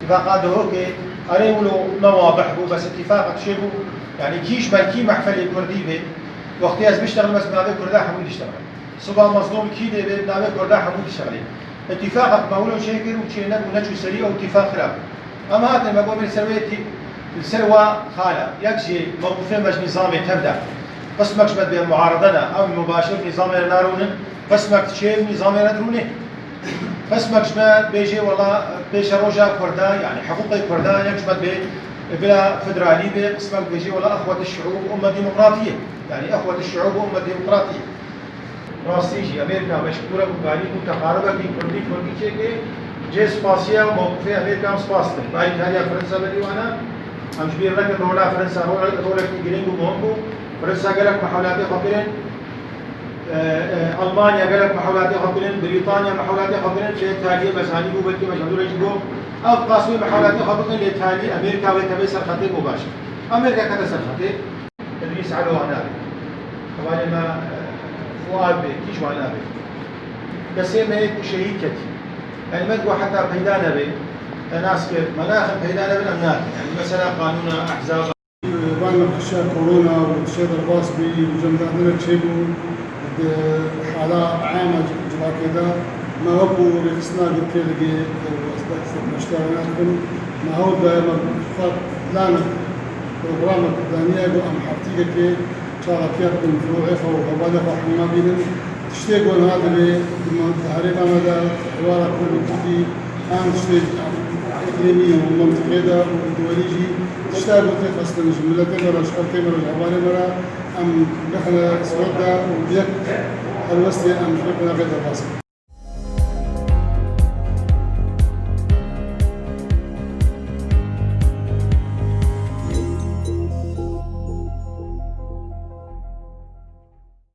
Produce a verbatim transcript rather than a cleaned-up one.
Îtifaqa Duhokê, erê wilo ne wadih bû, bes îtifaqek çêbû. Yanî kî ji ber kî mehfelê kurdî bê, wextê ez biştexlim, ez bi navê kurda hemû diştexlim. Siba Mezlûm kî dê bê, bi navê kurda hemû diştexlê. Îtifaqek me wilo çêkir û çênebû, neçû serî, ew îtifaq xirab bû. Em hatin me got, li ser wê tî-, li ser wa xala, yek jî mewqifê me ji nîzamê tev de. Qismek ji me dibê muarede ne, ew mubaşir nîzamê re narûnin, qismek diçê nîzamê re dirûnê. Qismek ji me bêjê wela pêşeroja Kurda, yanî hiqûqê Kurda, yek ji me dibê bila federalî bê, qismek bêjê wela exwet şiûb û ummet demokratî ye. Yanî exwet şiûb û ummet demokratî ye. Rastî jî Amerîka mecbûr e ku karî ku teqaribekî Kurdî Kurdî çêke, cê spasiya mewqifê Amerîka em spas dikin. Alîkariya Fransa berî wan e, em ji bîr nekin rola Fransa rol-, rolekî girîng û muhim bû. Fransa gelek mehewlatê xwe kirin. E, e, Almanya gelek mehewlatê xwe kirin, Brîtanya mehewlatê xwe kirin, lê Îtaliyê me zanîbû, belkî me ji hevdû re jî got. Ev qas wê mehewlatê xwe bikin, lê Îtalî, Amerîka wê tevê ser xetê bû baş. Amerîka kete ser xetê. Îdrîs Elo wan nabe. Hevalê me, e, Fuad bê, kî ji wan nabe. Kesê me yê ku şehîd ketî. Yanî me digot heta peyda nebe, te nas kir, me naxin peyda nebin, em nakin. Yanî mesela qanûna ehzaba. Van nexweşiya korona û tiştê derbas bî û cemdandinek çêbû, di hala ema civakê de me wekû rêxistina girkê digê serpereştiya wê nas bikin. Me hewl da me xwe planek, programek daniye ku em heftîkekê çalakiya bikin, firoxê xwe û hevalê xwe hema bînin. Tiştê ku niha divê di ma-, di herêma me de, ewara Kurd û Kurdî, em tiştê îqlîmî û mentiqê de û duwelî jî tişta ku tê xwestin ji miletê me re, ji xelkê me re, ji hevalê me re, em bixine siwet de û bi yek helwestê em ji vê qonaxê derbas bin.